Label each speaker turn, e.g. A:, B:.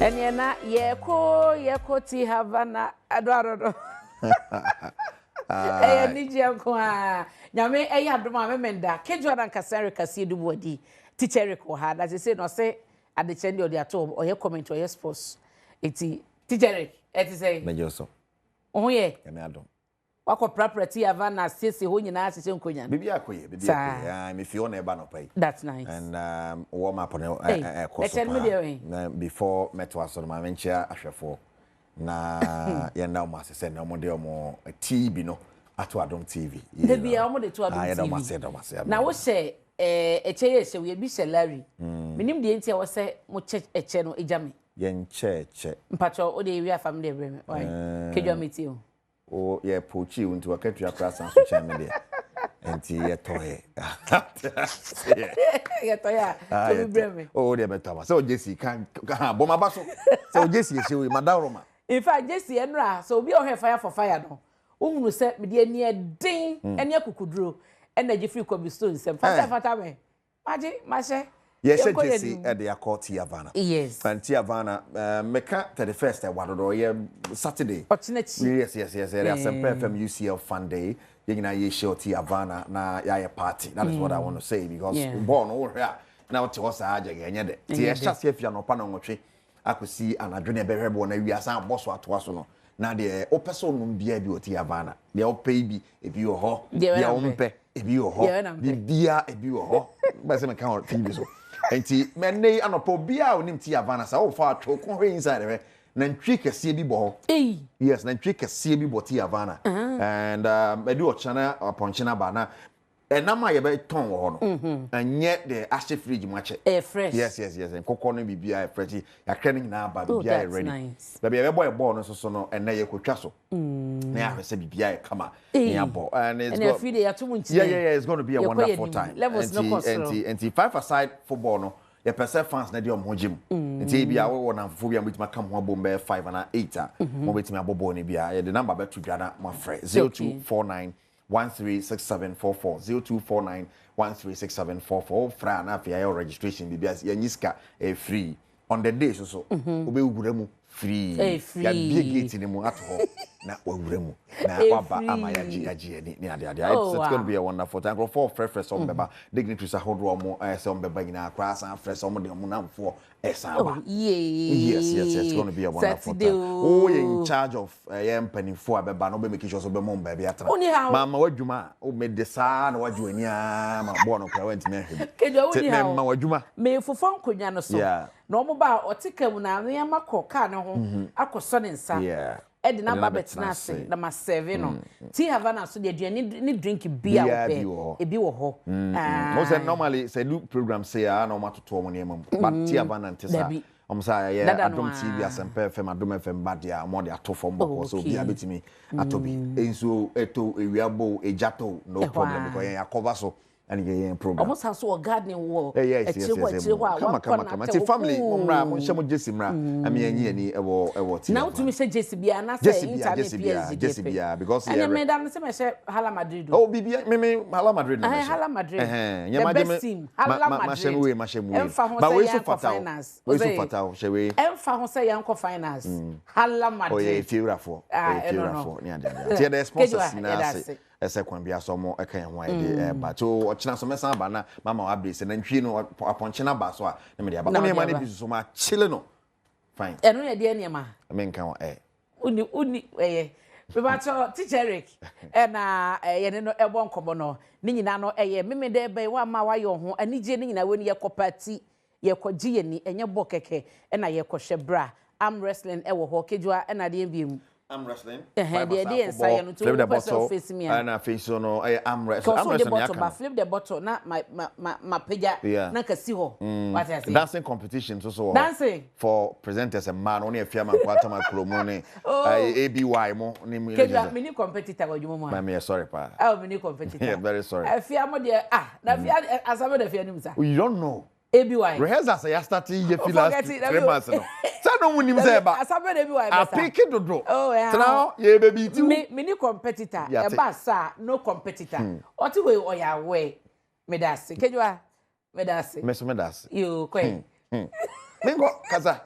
A: Ɛneɛ na yɛkɔ yɛkɔ ti Havana ɛdɔ adodo. Ɛyɛ anigyeɛ nko ara. Nyame ɛyɛ adom a memenda. Kejuan ankasa Eric Asiedu Boadi. Teacher Eric wɔ ha na sese no ɔse adekyɛ no deɛ ɔde ato hɔ ɔyɛ comment ɔyɛ sports. Eti Teacher Eric ɛte sɛn?
B: Mɛgye wo so.
A: Wo ho yɛ?
B: Nyame adom.
A: Wakɔ prapra ti ava na asiesie hɔ nyinaa ahyehyɛ nkonya no.
B: Biribi akɔ yie, biribi akɔ yie. Ae, me fie hɔ na ɛba anɔpa yi.
A: That's nice.
B: And um, warm up no ɛkɔ so paa. Na before mɛtoa so no, ma menkyea ahwɛfoɔ na yɛnda wɔn ase sɛ na wɔde wɔn TV no ato Adom TV.
A: Da bia wɔn de to Adom TV.
B: Yɛda wɔn ase, yɛda wɔn ase.
A: Na wohyɛ ɛkyɛ yɛ ɛhyɛ wo, ebi hyɛ Larry. Menim deɛ nti a wɔsɛ mo kyɛ ɛkyɛ no gya me.
B: Yɛnkyɛ ɛkyɛ.
A: Mpakyɛw, wode ewie afa me deɛ brɛ me. Why? Kedwa metie o.
B: Wo yɛ poachii wo nti wakatua koraa san so kyɛn me deɛ nti yɛtɔɛ
A: yɛtɔɛ a tobi brɛ me.
B: Oh deɛ bɛtɔ ama sɛ ɔgye si ka ha bɔ ma ba so sɛ ɔgye si ɛhyɛ wei ma daworo ma.
A: In fact gye si ɛnora sɛ obi a ɔhwɛ fire for fire no wohunu sɛ mede ani ɛden ɛne akukuduro ɛna gye firi Kobe Stone nsam fata fata me. Magye, mahyɛ.
B: Yɛhyɛ
A: Yɛnkɔ yɛn
B: gyesi
A: anim.
B: de akɔ Tiavana.
A: Yes.
B: And Tiavana, eh, meka 31st ɛwa dodo, ɔyɛ Saturday.
A: Ɔkyena akyi.
B: Yes. Yɛde Asempa FM UCL Fun Day. Yɛn nyinaa yɛhyia wɔ Tiavana na yɛayɛ party. That is what I want to say because
A: Yeah.
B: bɔɔl no wohwɛ a na wote hɔ saa gyɛgɛ ɛnyɛ dɛ. Nti
A: Ɛnyɛ
B: yɛhyɛ
A: dɛ.
B: aseɛ fi anɔpa nnɔnwɔtwe akɔsi anadwo na ɛbɛhwɛ boɔ no awia asan abɔ so atoa so no na deɛ wopɛ sɛ wonom biara bi wɔ Tiavana deɛ wopɛ yi bi ebi wɔ hɔ deɛ wompɛ ebi wɔ hɔ biribiara ebi wɔ hɔ bɛsɛ meka wɔ TV so nti mɛnɛ yi anɔpa obiara a onim Tiavana sɛ wofa atwe kɔ hwɛ inside hwɛ nantwie kɛseɛ bi bɔ hɔ yes nantwie kɛseɛ bi bɔ Tiavana and ɛde ɔkyena na apɔnkye no aba na Ɛnam a yɛbɛtɔn wɔ hɔ no, ɛnyɛ deɛ ahyɛ fridge mu akyɛ.
A: Ɛyɛ fresh.
B: Yes. Nkokɔ no biribiara yɛ fresh. Yɛahwɛ no nyinaa aba,
A: Oh,
B: biribiara yɛ
A: that's
B: ready.
A: nice.
B: Baabi a yɛbɛbɔ yɛ bɔɔl no nso so no, ɛnnɛ yɛkɔtwa so. Na yɛahwɛ sɛ biribiara yɛ kama na
A: Ei,
B: yɛabɔ. And it's
A: ɛnna
B: go
A: afei deɛ yɛato mu nkyene.
B: Yeah, it's going to be a
A: Yɛkɔ yɛn
B: wonderful
A: anim.
B: time.
A: Levels no
B: Nti,
A: kɔ soro.
B: nti, nti five aside football no, yɛpɛ sɛ fans no de wɔn ho gye mu. Nti ebia wowɔ nnamfofoɔ bi a mobɛtumi aka mo ho abom bɛyɛ five anaa eight a, mobɛtumi abɔ bɔɔl no bi a, yɛde number bɛto dwa na moafrɛ. 0249 136744 0249 136744 wo frɛ a na afei ayɛ wo registration biribi ase yɛnyi sika ɛyɛ free on the day so so mm-hmm. wobɛwura mu free yɛabie gate no mu ato hɔ na wawura mu na waba ama yɛagye yɛagye yɛni ne ade ade oh, it's, it's going to be a wonderful time nkurɔfoɔ frɛfrɛ sɛ ɔmbɛba mm-hmm. dignitaries ahodoɔ ɔmo ɛyɛ sɛ ɔmbɛba nyinaa koraa san frɛ sɛ ɔmo de ɔmo namfoɔ ɛsan aba.
A: Oh, yay.
B: Yes, it's going to be a wonderful
A: Saturday,
B: time. Oh, you're in charge of eh, mpanimfoɔ a bɛba no, wobɛ make sure sɛ wobɛma wɔn baabi atena.
A: Wonni haw.
B: Mama w'adwuma a, womede saa na wagye w'ani ara ma bɔɔl no koraa woantumi anhwɛ bi.
A: Kedwa,
B: Nti
A: wonni haw.
B: mema w'adwuma.
A: Mefofɔ nkonnwa no so. Na wɔn ba a, ɔte kaa mu na nneɛma kɔ kaa no ho akɔsɔ ne nsa. De no aba abɛtena ase na ma serve no. Tea Havana nso deɛ aduane ne drink bi a wopɛ ebi wɔ hɔ.
B: Mo sɛ normally sɛ ɛdu program sei a na wɔn atoto wɔn nneɛma mu but Tea Havana nte saa. Wɔn sɛ ɛyɛ Adom TV, Asɛmpa FM, Adom FM ba deɛ a wɔn de ato fam bɔkɔɔ sɛ obiara bɛtumi atɔ bi. Nsuo ɛtɔ o, ewia bɔ o, egya tɔ o, no problem because yɛn yɛ akɔva so ɛna yɛ yɛn program.
A: Ɔmo san so wɔ garden wɔ
B: Eh, yes,
A: akyire
B: yes,
A: hɔ
B: yes,
A: akyire hɔ a
B: kama
A: wakɔ
B: kama
A: na
B: kama
A: atɛ
B: nti
A: wo
B: family mo mmra mo
A: kuu.
B: nhyɛ mo jersey mmra ɛmi yɛn nyi ani ɛwɔ ɛwɔ
A: Na
B: TV
A: wotumi hyɛ jersey biara anaasɛ
B: jersey bia
A: Inter ne
B: jersey bia
A: PSG deɛ
B: jersey
A: pɛ.
B: bia because
A: Ɛnna
B: yɛ
A: meda no sɛ mɛhyɛ Hala Madrid o.
B: oh bibia me me Hala Madrid na
A: Ɛhɛn
B: mɛhyɛ
A: Hala Madrid
B: ɛhɛn nyɛ
A: the
B: ma gye
A: best
B: me
A: team
B: ma
A: Hala
B: ma ma hyɛ
A: Madrid
B: me wei ma hyɛ me wei
A: ɛmfa ho
B: ba
A: sɛ
B: wei so
A: yɛankɔ
B: fata o
A: finals
B: wei so
A: ɔsɛ
B: fata o hyɛ wei
A: ɛmfa ho sɛ yɛankɔ finals Hala
B: ɔyɛ
A: Madrid
B: efiewurafoɔ
A: ah
B: ɔyɛ
A: ɛno no
B: efiewurafoɔ ne ade ade nti yɛda sponsors
A: Kejuwa
B: nyinaa
A: yɛda
B: ase
A: ase.
B: Ɛsɛ kwan biara so ɔmo ɛka yɛn ho a yɛde ɛɛba. Nti ɔkyena so mɛsan aba na mama wo update sɛ nantwie no apɔnkye no aba so a na mede aba.
A: Na
B: Wo
A: wode
B: nneɛma no
A: aba.
B: bi soso ma kyele no fine.
A: Ɛno yɛ deɛ nneɛma?
B: Menka wɔ ɛ.
A: Wonni wonni ɛyɛ. Mepakyɛ Teacher Eric ɛna yɛne no ɛbɔ nkɔmmɔ no. Ne nyinaa no ɛyɛ Memeda ɛbɛn wama wayɛ wo ho anigyeɛ ne nyinaa wei no yɛkɔ party Yɛkɔgye yɛn ani, ɛnyɛ bɔ kɛkɛ na yɛkɔhwɛ. Bra, arm wrestling wɔ hɔ, kejuwa na adeɛ biom.
B: Arm wrestling,
A: Ɛhɛn,
B: five
A: deɛ yɛde yɛn
B: asafo
A: nsa yɛ
B: bɔ,
A: no, nti
B: flip
A: wo
B: the
A: pɛ sɛ wo
B: bottle,
A: face me a.
B: ɛna afei nso no ɛyɛ arm wrestling,
A: Kɔ
B: arm
A: so wode
B: wrestling na
A: bottle
B: yɛaka
A: ba,
B: no.
A: flip the bottle na ma ma ma mapagya
B: Yeah.
A: na nka si hɔ. Wate aseɛ?
B: Dancing competition nso so wɔ hɔ
A: Dancing?
B: for presenters mmaa no, wo ne Afia Amankwaa Tamaklo mo ne
A: Oh.
B: ɛɛ ABY mo ne mo.
A: Kejuwa, menni competitor wɔ adwuma mu ha.
B: Maame yɛ sorry paa.
A: Oh, menni competitor.
B: Yɛ very sorry.
A: Afia mo deɛ, ah, na Afia, asɛm bɛ na Afia nim sa.
B: You don't know.
A: ABY.
B: Rehearsals a yɛastarte yɛ fi last 3 months no. Sɛ no wonim sɛ ɛba. Apeke dodo. Tena hɔ yɛ bɛbi ti wo.
A: Me me ni competitor. Ɛba saa no competitor. Ɔte hɔ yi ɔyɛ aware. Meda ase. Kejuwa meda ase.
B: Me so meda ase.
A: Yoo kɔɛ.
B: Menkɔ kasa.